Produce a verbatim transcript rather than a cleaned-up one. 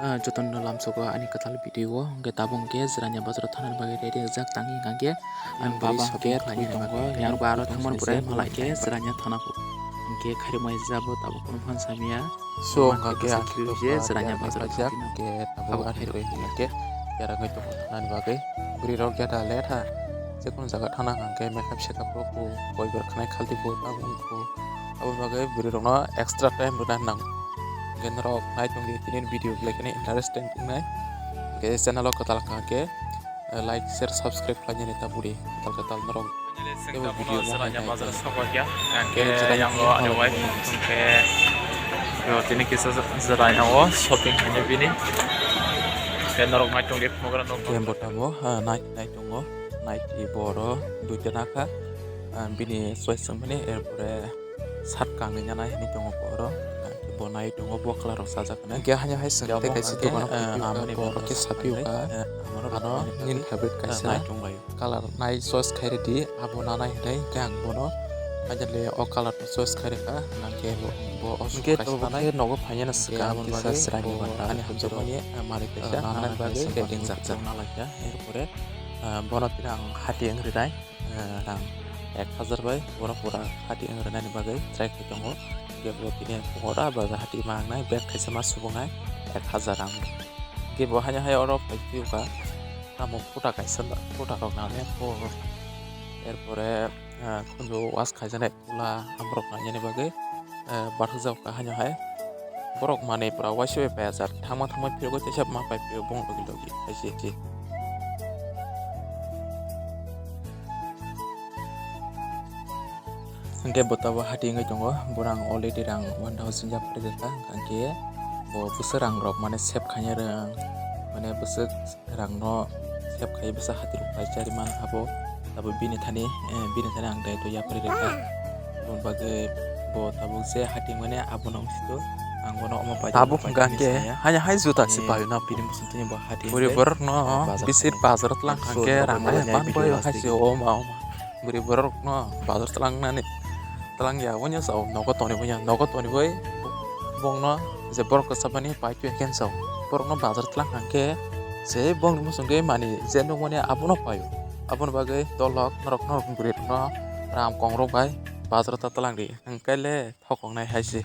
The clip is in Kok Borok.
Ah, jotono lamsogo ani kwtal video o, hwnkhe tabuk hwnkhe Jirania bazaro thanani bagwi ready rijak tangwi hwnkhe ang baba hwnkhe thangwi tongo, yang ba aro thangmani pore malai khe Jirania thana pho hwnkhe khairokmai jabo tabuk phano phan samya. So hwnkhe ang khe Jirania bazaro thangwi hwnkhe tabuk ani bagwi hwnkhe yaragwi tongo thanani bagwi bwrwi rok ya da letha, jekunu jaga thana hwnkhe makeup sekap rok bo koi bar khnai khalti bo tabuk wngkho. Abo bagwi bwrwi rokno extra time rwna nango. Hwnkhe norok nai tongdi tini video belai kheno interesting wngnai. Hwnkhe channel o kwtal kha khe, eh, like, share, subscribe khlainani ta budi kwtal kwtal norok. Teibo video no hai nai bazar sokya. Hwnkhe yang o ani wife hwnkhe tini kisa Jirania o shopping khainai bini. Hwnkhe norok nai tongdi phunukra norok. Hwnkhe bo tabuk, ah, nai, nai tongo, nai twi boro duita nakha. Ah, bini choice wngmani, erpore shirt kangwi nyanai hinwi tongo bo oro. Bo nai tongo, bo colour rok sajak hinwi. Hwnkhe haino hai chwng tei kaisa dokan o phai phiyokha, bo oro khe sa phiyokha, ano nini favorite kaisa colour nai choice khai rwdi, abo nanai hinwi hwnkhe ang bono finally o colour no choice khai rwkha. Hwnkhe bo, bo o hwnkhe kaisa nogo phainani swkang kisa chwraini ani hamjakmani manwi kaisa nanani bagwi ringjak jak. Erpore bono tini ang hati wng rwnai. Eh, rang ek hajar bai bono pura hati wng rwnani bagwi try khai tongo. Hwnkhe bo tini ora ba hati ma wngnai bag kaisa ma subungnai ek hajar rang. Hwnkhe bo haino hai oro phai phiyokha tamo phuta kaisa phuta rok nangya po. Erpore, eh, khunju wash khaijaknai pula amorok nangyani bagwi, eh, bathajak kha haino hai. Borok manwi pura waisa bai paiya jak. Thangma thangma phirogwi teisa ma pai phio bong logi logi hai se se. Hwnkhe bo tabuk hati wngwi tongo, borang already rang one thousand yapharwi rwkha, hwnkhe bo bwswk rang rok mane save khaina rwng, mane bwswk rang no save khai bwsa hati rok pai chari man abo, abo bini thani, eh, bini thani ang daito yapharwi rwkha. Aboni bagwi bo tabuk je hati mane abono wngsitu ang bono omo pai tabuk hwnkha hwnkhe hanya hai juta se paio na bini muchungtwi bo hati bwrwi borok no bisir bazar tlang hwnkhe rang bai ban bai hai se oma oma bwrwi borok no bazar tlang nani. Twlang ya, wngya sao, nogo toni bo ya, nogo toni bai bongno je borok kwchapmani pai tu eken sao. Borokno bazar twlang hwnkhe je bongni muchungwi mani je nukmani abono paio. Aboni bagwi dolok norok norok bwrwi rokno ram kongrok bai bazar ta twlang di. Hwnkhe le thokoknai hai se.